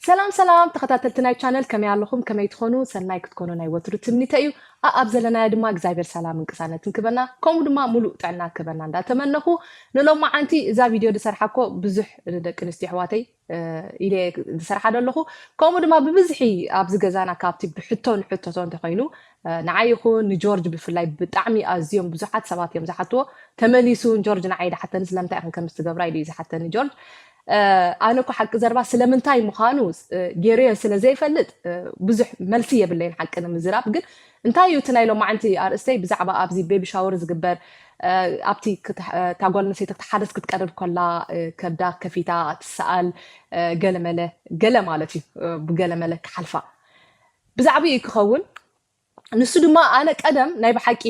ሰላም ሰላም ተኸታተልቲ ናይ ቻነል፣ ከመይ ኣለኹም? ከመይ ትኾኑ? ሰናይ ክትኮኑ ናይ ወትሩ ትምኒተ እዩ። ኣብ ዘለናዮ ድማ እግዚኣብሔር ሰላምን ቅሳነትን ክበና፣ ከምኡ ድማ ሙሉእ ጥዕና ክበና እንዳተመነኹ፣ ንሎማዓንቲ እዛ ቪድዮ ዝሰርሓ እኮ ብዙሕ ደቂ ኣንስትዮ ኣሕዋተይ ኢለ ዝሰርሓ ዘለኹ። ከምኡ ድማ ብብዝሒ ኣብዚ ገዛና ካብቲ ብሕቶ ንሕተቶ እንተኾይኑ፣ ንዓይ ይኹን ንጆርጅ ብፍላይ ብጣዕሚ ኣዝዮም ብዙሓት ሰባት እዮም ዝሓትዎ። ተመሊሱ ጆርጅ ንዓይ ድሓተኒ፣ ስለምንታይ ኢኽን ከምዚ ትገብራ ኢሉ እዩ ዝሓተኒ ጆርጅ። ኣነ እኮ ሓቂ ዘረባ ስለምንታይ ምዃኑ ገይረዮ ስለ ዘይፈልጥ ብዙሕ መልሲ የብለይን ሓቂ ንምዝራብ። ግን እንታይ እዩ እቲ ናይ ሎማዓንቲ ኣርእስተይ? ብዛዕባ ኣብዚ ቤቢ ሻወር ዝግበር፣ ኣብቲ እታ ጓል ኣንስተይቲ ክትሓርስ ክትቀርብ ከላ ከብዳ ከፊታ ትሰኣል፣ ገለመለ ገለ ማለት እዩ፣ ብገለመለ ክሓልፋ ብዛዕባኡ እዩ ክኸውን። ንሱ ድማ ኣነ ቀደም ናይ ብሓቂ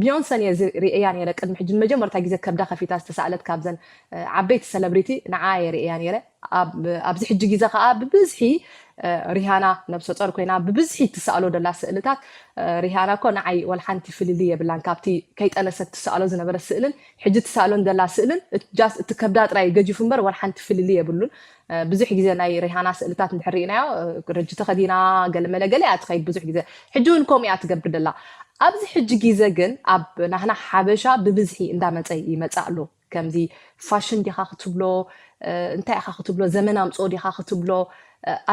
ቢዮንሰን እየ ርእያ ነይረ። ቅድሚ ሕጂ ንመጀመርታ ግዜ ከብዳ ከፊታ ዝተሳእለት ካብዘን ዓበይቲ ሰለብሪቲ ንዓ እየ ርእያ ነይረ። ኣብዚ ሕጂ ግዜ ከዓ ብብዝሒ ሪሃና ነብሰ ጾር ኮይና ብብዝሒ ትሰኣሎ ደላ ስእልታት። ሪሃና እኮ ንዓይ ወላ ሓንቲ ፍልልይ የብላን ካብቲ ከይጠነሰት ትሰኣሎ ዝነበረ ስእልን ሕጂ ትሰኣሎን ደላ ስእልን። ጃስ እቲ ከብዳ ጥራይ ገጂፉ እምበር ወላ ሓንቲ ፍልልይ የብሉን። ብዙሕ ግዜ ናይ ሪሃና ስእልታት እንድሕር ርኢናዮ፣ ረጂ ተኸዲና ገለ መለ ገለ እያ ትኸይድ ብዙሕ ግዜ። ሕጂ እውን ከምኡ እያ ትገብር ደላ። ኣብዚ ሕጂ ግዜ ግን ኣብ ናህና ሓበሻ ብብዝሒ እንዳመፀ ይመፅእ ኣሎ። ከምዚ ፋሽን ዲኻ ክትብሎ፣ እንታይ ኢኻ ክትብሎ፣ ዘመን ኣምፅኦ ዲኻ ክትብሎ፣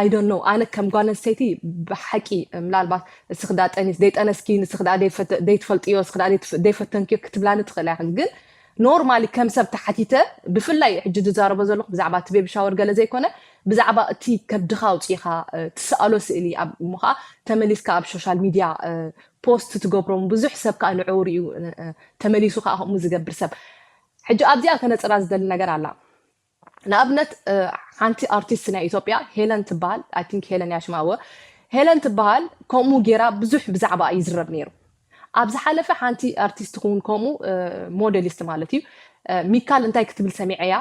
I don't know። ኣነ ከም ጓል ኣንስተይቲ ብሓቂ ምናልባት እስኽ ዳ ጠኒስ ደይጠነስኪ፣ ንስኽ ዳ ደይፈተ- ደይትፈልጥዮ፣ እስኽ ዳ ደይትፍ- ደይፈተንክዮ ክትብላኒ ትኽእላ ኢኽን። ግን ኖርማሊ ከም ሰብ ተሓቲተ፣ ብፍላይ ሕጂ ዝዛረቦ ዘለኹ ብዛዕባ እቲ ቤቢ ሻወር ገለ ዘይኮነ፣ ብዛዕባ እቲ ከብድኻ ኣውፂእኻ ትስኣሎ ስእሊ እሞ ከዓ ተመሊስካ ኣብ ሶሻል ሚድያ ፖስት ትገብሮም፣ ብዙሕ ሰብ ከዓ ንዕኡ ሪኡ ተመሊሱ ከዓ ከምኡ ዝገብር ሰብ። ሕጂ ኣብዚኣ ከነፅራ ዝደሊ ነገር ኣላ። ንኣብነት ሓንቲ ኣርቲስት ናይ ኢትዮጵያ ሄለን ትበሃል፣ I think ሄለን እያ ሽማ። እወ፣ ሄለን ትበሃል። ከምኡ ጌራ ብዙሕ ብዛዕባ ይዝረብ ነይሩ። ኣብ ዝሓለፈ ሓንቲ ኣርቲስት ክውን ከምኡ ሞዴሊስት ማለት እዩ፣ ሚካል እንታይ ክትብል ሰሚዐያ።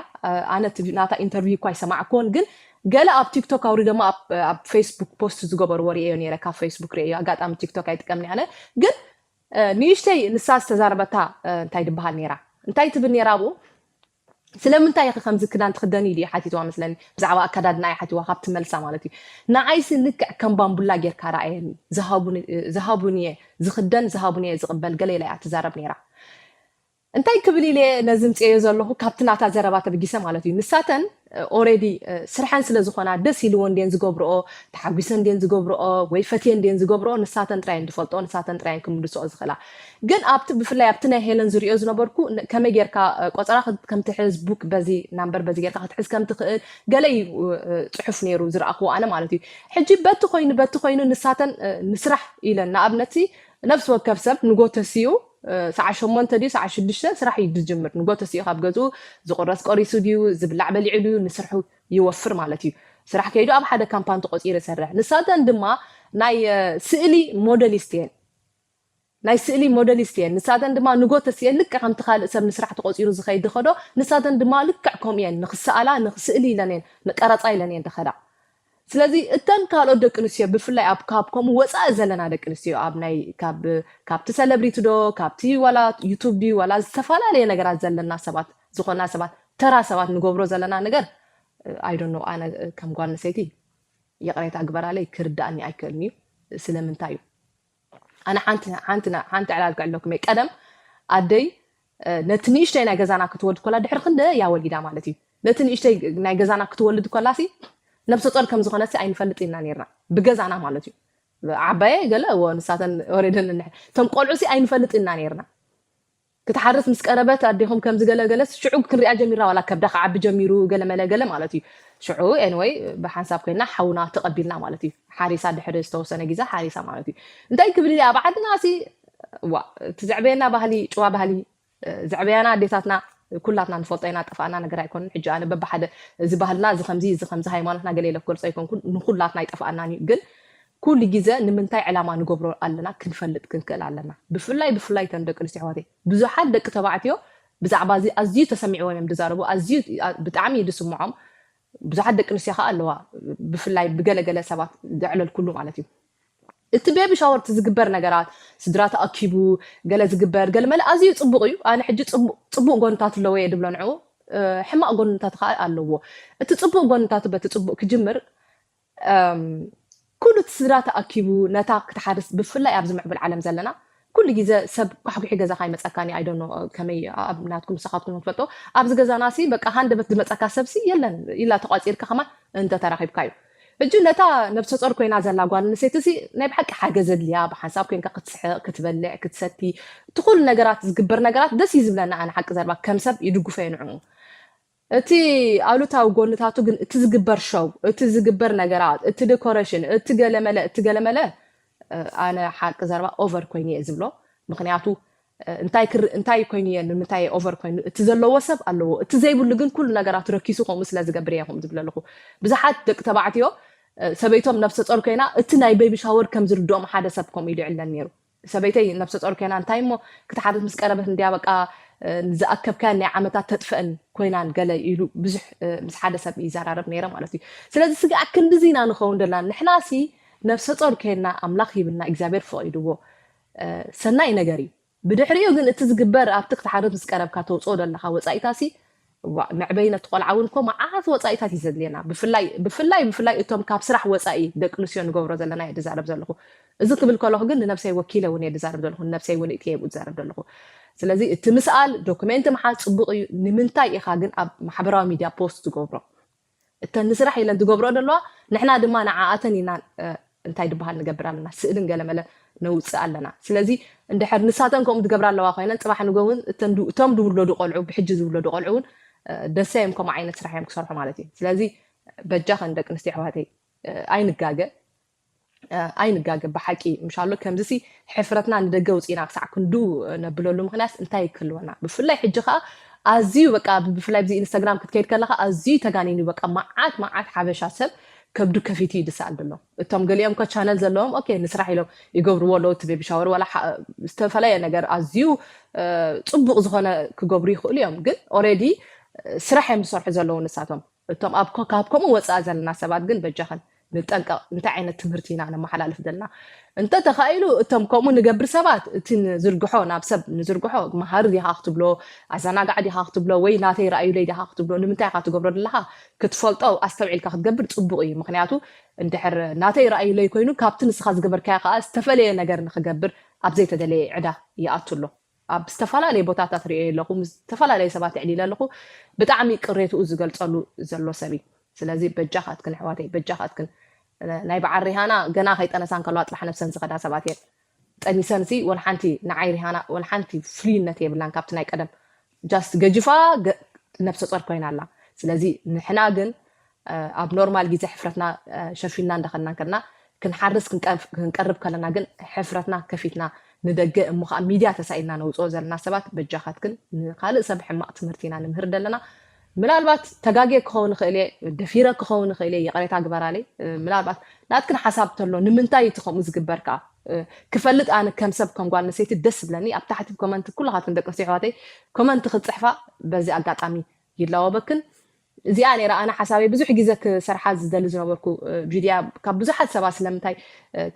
ኣነ ናታ ኢንተርቪው እኳ ኣይሰማዕኩዎን፣ ግን ገለ ኣብ ቲክቶክ ኣውሪዶማ ኣብ ፌስቡክ ፖስት ዝገበርዎ ርእዮ ነይረ። ካብ ፌስቡክ ርእዮ፣ ኣጋጣሚ ቲክቶክ ኣይጥቀምን ኣነ። ግን ንእሽተይ ንሳ ዝተዛረበታ እንታይ ትበሃል ነይራ፣ እንታይ ትብል ነይራ ኣብኡ? ስለምንታይ ኢኺ ከምዚ ክዳን ትኽደኒ ኢሉ እዩ ሓቲትዋ መስለኒ። ብዛዕባ ኣከዳድና እዩ ሓቲትዋ ካብቲ መልሳ ማለት እዩ። ንዓይሲ ልክዕ ከም ባምቡላ ጌርካ ረኣየኒ። ዝሃቡኒ ዝሃቡኒ እየ ዝኽደን፣ ዝሃቡኒ እየ ዝቕበል፣ ገለ ኢላ እያ ትዛረብ ነይራ። እንታይ ክብል ኢለ ነዚ ምፅኤዮ ዘለኹ፣ ካብቲ ናታ ዘረባ ተበጊሰ ማለት እዩ። ንሳተን ኦሬዲ ስርሐን ስለ ዝኾና ደስ ኢልወን ድየን ዝገብርኦ፣ ተሓጒሰን ድየን ዝገብርኦ ወይ ፈትየን ድየን ዝገብርኦ ንሳተን ጥራይ እየን ዝፈልጥኦ፣ ንሳተን ጥራይ እየን ክምልስኦ ዝኽእላ። ግን ኣብቲ ብፍላይ ኣብቲ ናይ ሄለን ዝሪኦ ዝነበርኩ ከመይ ጌርካ ቆፀራ ከምትሕዝ፣ ቡክ በዚ ናምበር በዚ ጌርካ ክትሕዝ ከምትኽእል ገለ እዩ ፅሑፍ ነይሩ ዝረኣኽዎ ኣነ ማለት እዩ። ሕጂ በቲ ኮይኑ በቲ ኮይኑ ንሳተን ንስራሕ ኢለን ንኣብነት ነፍሲ ወከፍ ሰብ ንጎ ተሲኡ ሰዓ ሸሞንተ ድዩ ሰዓ ሽዱሽተ ስራሕ እዩ ዝጅምር። ንጎ ተሲኡ ካብ ገዝኡ ዝቁረስ ቆሪሱ ድዩ ዝብላዕ በሊዑ ድዩ ንስርሑ ይወፍር ማለት እዩ። ስራሕ ከይዱ ኣብ ሓደ ካምፓን ተቆፂሩ ይሰርሕ። ንሳተን ድማ ናይ ስእሊ ሞዴሊስት እየን። ናይ ስእሊ ሞዴሊስት እየን። ንሳተን ድማ ንጎ ተሲኤን ልክዕ ከምቲ ካልእ ሰብ ንስራሕ ተቆፂሩ ዝኸይድ ዝኸዶ፣ ንሳተን ድማ ልክዕ ከምኡ እየን። ንክሰኣላ ንክስእሊ ኢለን እየን፣ ንቀረፃ ኢለን እየን ዝኸዳ። ስለዚ እተን ካልኦት ደቂ ኣንስትዮ ብፍላይ ኣብ ካብ ከምኡ ወፃኢ ዘለና ደቂ ኣንስትዮ ኣብ ናይ ካብ ካብቲ ሰለብሪቲ ዶ ካብቲ ዋላ ዩቱብ ድዩ ዋላ ዝተፈላለየ ነገራት ዘለና ሰባት ዝኾና ሰባት ተራ ሰባት ንገብሮ ዘለና ነገር I don't know ኣነ ከም ጓል ኣንስተይቲ ይቕሬታ ግበራለይ ክርዳእኒ ኣይክእልን እዩ። ስለምንታይ እዩ ኣነ ሓንቲ ሓንቲ ሓንቲ ዕላል ክዕለኩም እየ። ቀደም ኣደይ ነቲ ንእሽተይ ናይ ገዛና ክትወልድ ኮላ ድሕሪ ክንደይ እያ ወሊዳ ማለት እዩ። ነቲ ንእሽተይ ናይ ገዛና ክትወልድ ኮላሲ ነብሰ ጾር ከም ዝኾነሲ ኣይንፈልጥ ኢና ነርና ብገዛና ማለት እዩ። ዓባየ ገለ እዎ ንሳተን ወሬደን እንሕ እቶም ቆልዑ ሲ ኣይንፈልጥ ኢና ነርና። ክትሓርስ ምስ ቀረበት ኣዴኹም ከምዚ ገለ ገለስ ሽዑ ክንሪኣ ጀሚርና ዋላ ከብዳ ክዓቢ ጀሚሩ ገለ መለ ገለ ማለት እዩ። ሽዑ ኤንወይ ብሓንሳብ ኮይና ሓውና ተቐቢልና ማለት እዩ። ሓሪሳ ድሕሪ ዝተወሰነ ግዜ ሓሪሳ ማለት እዩ። እንታይ ክብል ኢለ ኣብ ዓድና ሲ ዋ እቲ ዘዕበየና ባህሊ ጭዋ ባህሊ ዘዕበያና ኣዴታትና ኩላትና ንፈልጦ ኢና። ጠፋእና ነገር ኣይኮንን። ሕጂ ኣነ በብሓደ እዚ ባህልና እዚ ከምዚ እዚ ከምዚ ሃይማኖትና ገለ ኢለ ክገልጾ ኣይኮንኩን። ንኩላትና ኣይጠፍኣናን እዩ ግን ኩሉ ግዜ ንምንታይ ዕላማ ንገብሮ ኣለና ክንፈልጥ ክንክእል ኣለና። ብፍላይ ብፍላይ ተን ደቂ ኣንስትዮ ኣሕዋተይ ብዙሓት ደቂ ተባዕትዮ ብዛዕባ እዚ ኣዝዩ ተሰሚዕዎም እዮም ዝዛረቡ። ኣዝዩ ብጣዕሚ እዩ ዝስምዖም። ብዙሓት ደቂ ኣንስትዮ ከዓ ኣለዋ ብፍላይ ብገለገለ ሰባት ዘዕለልኩሉ ማለት እዩ። እቲ ቤቢ ሻወር እቲ ዝግበር ነገራት ስድራ ተኣኪቡ ገለ ዝግበር ገለ መለ ኣዝዩ ፅቡቅ እዩ። ኣነ ሕጂ ፅቡቅ ጎንታት ኣለዎ እየ ድብሎ ንዕኡ ሕማቅ ጎንታት ከዓ ኣለዎ። እቲ ፅቡቅ ጎንታት በቲ ፅቡቅ ክጅምር ኩሉ እቲ ስድራ ተኣኪቡ ነታ ክትሓርስ፣ ብፍላይ ኣብዚ ምዕብል ዓለም ዘለና ኩሉ ግዜ ሰብ ኳሕኩሒ ገዛኻ ይመፀካኒ። I don't know ከመይ ኣብ ናትኩም ንስኻትኩም ትፈልጦ። ኣብዚ ገዛና ሲ በቃ ሃንደበት ዝመፀካ ሰብ ሲ የለን ኢላ ተቋፂርካ ከማን እንተተራኺብካ እዩ። ሕጂ ነታ ነብሰ ጾር ኮይና ዘላ ጓል ኣንስተይቲ ሲ ናይ ብሓቂ ሓገዝ ኣድልያ፣ ብሓንሳብ ኮይንካ ክትስሕቕ፣ ክትበልዕ፣ ክትሰቲ፣ እቲ ኩሉ ነገራት ዝግበር ነገራት ደስ እዩ ዝብለና። ኣነ ሓቂ ዘረባ ከም ሰብ ይድግፎ እየ ንዕኡ። እቲ ኣሉታዊ ጎንታቱ ግን እቲ ዝግበር ሸው፣ እቲ ዝግበር ነገራት፣ እቲ ዲኮሬሽን፣ እቲ ገለመለ፣ እቲ ገለመለ ኣነ ሓቂ ዘረባ ኦቨር ኮይኑ እየ ዝብሎ። ምክንያቱ እንታይ ክር እንታይ ኮይኑ እየ ንምንታይ ኦቨር ኮይኑ፣ እቲ ዘለዎ ሰብ ኣለዎ፣ እቲ ዘይብሉ ግን ኩሉ ነገራቱ ረኪሱ ከምኡ ስለ ዝገብር እየ ከምኡ ዝብል ኣለኹ። ብዙሓት ደቂ ተባዕትዮ ሰበይቶም ነብሰ ጾር ኮይና እቲ ናይ ቤቢ ሻወር ከም ዝርድኦም ሓደ ሰብ ከምኡ ኢሉ ይዕለን ነይሩ። ሰበይተይ ነብሰ ጾር ኮይና እንታይ እሞ ክትሓርስ ምስ ቀረበት እንድያ በቃ ዝኣከብካያን ናይ ዓመታት ተጥፍአን ኮይናን ገለ ኢሉ ብዙሕ ምስ ሓደ ሰብ ይዘራረብ ነይረ ማለት እዩ። ስለዚ ስጋዕ ክንድዚ ኢና ንኸውን ደላን ንሕናሲ ነብሰ ጾር ኮይና ኣምላኽ ሂብና እግዚኣብሔር ፈቒድዎ ሰናይ ነገር እዩ። ብድሕሪኡ ግን እቲ ዝግበር ኣብቲ ክትሓርስ ምስ ቀረብካ ተውፅኦ ዘለኻ ወፃኢታ ሲ መዕበይ ነቲ ቆልዓ እውን እኮ መዓት ወፃኢታት እዩ ዘድልየና። ብፍላይ ብፍላይ ብፍላይ እቶም ካብ ስራሕ ወፃኢ ደቂ ኣንስትዮ ንገብሮ ዘለና እየ ዝዛረብ ዘለኹ። እዚ ክብል ከለኹ ግን ንነብሰይ ወኪለ እውን እየ ዝዛረብ ዘለኹ፣ ንነብሰይ እውን እቲ እየ ዝዛረብ ዘለኹ። ስለዚ እቲ ምስኣል ዶክሜንት ምሓዝ ፅቡቅ እዩ። ንምንታይ ኢኻ ግን ኣብ ማሕበራዊ ሚድያ ፖስት ትገብሮ? እተን ንስራሕ ኢለን ዝገብሮ ዘለዋ ንሕና ድማ ንዓኣተን ኢና እንታይ ዝበሃል ንገብር ኣለና፣ ስእልን ገለመለ ነውፅእ ኣለና። ስለዚ እንድሕር ንሳተን ከምኡ ዝገብራ ኣለዋ ኮይነን ፅባሕ ንጎ እውን እቶም ዝውለዱ ቆልዑ ብሕጂ ዝውለዱ ቆልዑ እውን ደሰ እዮም ከምኡ ዓይነት ስራሕ እዮም ክሰርሑ ማለት እዩ። ስለዚ በጃኸን ደቂ ኣንስትዮ ኣሕዋተይ ኣይንጋገ ኣይንጋገ ብሓቂ ምሻሎ ከምዚ ሲ ሕፍረትና ንደገ ውፅኢና ክሳዕ ክንዱ ነብለሉ ምክንያት እንታይ ክህልወና? ብፍላይ ሕጂ ከዓ ኣዝዩ በቃ ብፍላይ ብዚ ኢንስታግራም ክትከይድ ከለካ ኣዝዩ ተጋኒኑ በቃ መዓት መዓት ሓበሻ ሰብ ከብዱ ከፊቱ ይድሳል ብሎ። እቶም ገሊኦም ኮ ቻነል ዘለዎም ኦኬ ንስራሕ ኢሎም ይገብርዎ ኣለዉ እቲ ቤቢ ሻወር ዋላ ዝተፈለየ ነገር ኣዝዩ ፅቡቅ ዝኮነ ክገብሩ ይኽእሉ እዮም። ግን ኦሬዲ ስራሕ እዮም ዝሰርሑ ዘለዉ ንሳቶም። እቶም ኣብ ካብ ከምኡ ወፃኢ ዘለና ሰባት ግን በጃኸን ንጠንቀቕ። እንታይ ዓይነት ትምህርቲ ኢና ነመሓላልፍ ዘለና? እንተ ተኻኢሉ እቶም ከምኡ ንገብር ሰባት እቲ ንዝርግሖ ናብ ሰብ ንዝርግሖ መሃሪ ዲኻ ክትብሎ፣ ኣዘናጋዕ ዲኻ ክትብሎ ወይ ናተይ ረኣዩለይ ዲኻ ክትብሎ ንምንታይ ኢኻ ትገብሮ ዘለኻ ክትፈልጦ ኣስተውዒልካ ክትገብር ፅቡቕ እዩ። ምክንያቱ እንድሕር ናተይ ረኣዩለይ ኮይኑ ካብቲ ንስኻ ዝገበርካዮ ከዓ ዝተፈለየ ነገር ንክገብር ኣብ ዘይተደለየ ዕዳ ይኣቱ ኣሎ። ኣብ ዝተፈላለየ ቦታታት ሪኦ ኣለኹ፣ ምስ ዝተፈላለየ ሰባት እዕሊለ ኣለኹ። ብጣዕሚ ቅሬትኡ ዝገልፀሉ ዘሎ ሰብ እዩ። ስለዚ በጃኻትክን ኣሕዋተይ በጃኻትክን ናይ በዓል ሪሃና ገና ከይጠነሳ እንከለዋ ጥራሕ ነብሰን ዝኸዳ ሰባት እየን። ጠኒሰን ሲ ወላ ሓንቲ ንዓይ ሪሃና ወላ ሓንቲ ፍሉይነት የብላን ካብቲ ናይ ቀደም just ገጅፋ ነብሰ ጾር ኮይና ኣላ። ስለዚ ንሕና ግን ኣብ ኖርማል ግዜ ሕፍረትና ሸፊንና እንዳኸድና ከድና ክንሓርስ ክንቀርብ ከለና ግን ሕፍረትና ከፊትና ንደገ እሞ ከዓ ሚድያ ተሳኢልና ነውፅኦ ዘለና ሰባት በጃኻትክን ንካልእ ሰብ ሕማቕ ትምህርቲ ኢና ንምህር ዘለና። ምናልባት ተጋጌ ክኸውን ይኽእል እየ፣ ደፊረ ክኸውን ይኽእል እየ፣ ይቕሬታ ግበራለይ። ምናልባት ናትክን ሓሳብ ተሎ ንምንታይ እቲ ከምኡ ዝግበር ከዓ ክፈልጥ ኣነ ከም ሰብ ከም ጓል ኣንስተይቲ ደስ ዝብለኒ ኣብ ታሕቲ ኮመንት ኩልኻትክን ደቂ ኣንስትዮ ኣሕዋተይ ኮመንት ክትፅሕፋ በዚ ኣጋጣሚ ይላወበክን። እዚኣ ነይራ ኣነ ሓሳበይ ብዙሕ ግዜ ክሰርሓ ዝደሊ ዝነበርኩ ቪድያ ካብ ብዙሓት ሰባት ስለምንታይ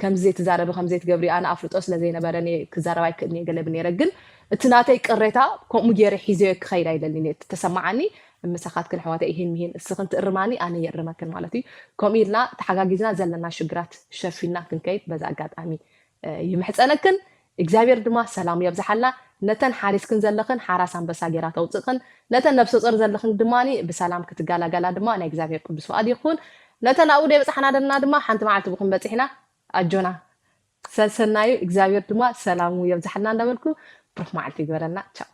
ከምዚ ዘይትዛረቢ ከም ዘይትገብሪ ኣነ ኣፍልጦ ስለ ዘይነበረኒ ክዛረብ ኣይክእልን እየ ገለ ነይረ ግን እቲ ናተይ ቅሬታ ከምኡ ገይረ ሒዘዮ ክኸይድ ኣይደልን እየ ተሰማዓኒ ምሳኻትክን ኣሕዋተይ ይሄን ምሄን እስኽን ትእርማኒ ኣነ የእርመክን ማለት እዩ ከምኡ ኢልና ተሓጋጊዝና ዘለና ሽግራት ሸፊና ክንከይድ በዛ ኣጋጣሚ ይምሕፀነክን እግዚኣብሔር ድማ ሰላሙ የብዝሓልና ነተን ሓሪስክን ዘለኽን ሓራስ ኣንበሳ ጌራ ተውፅእክን ነተን ነብሰ ፆር ዘለኽን ድማ ብሰላም ክትጋላገላ ድማ ናይ እግዚኣብሔር ቅዱስ ፍቓድ ይኹን ነተን ኣብኡ ደይበፃሕና ደለና ድማ ሓንቲ መዓልቲ ብኹም በፂሕና ኣጆና ሰሰናዩ እግዚኣብሔር ድማ ሰላሙ የብዝሓልና እንዳበልኩ ብሩክ መዓልቲ ይግበረልና ቻው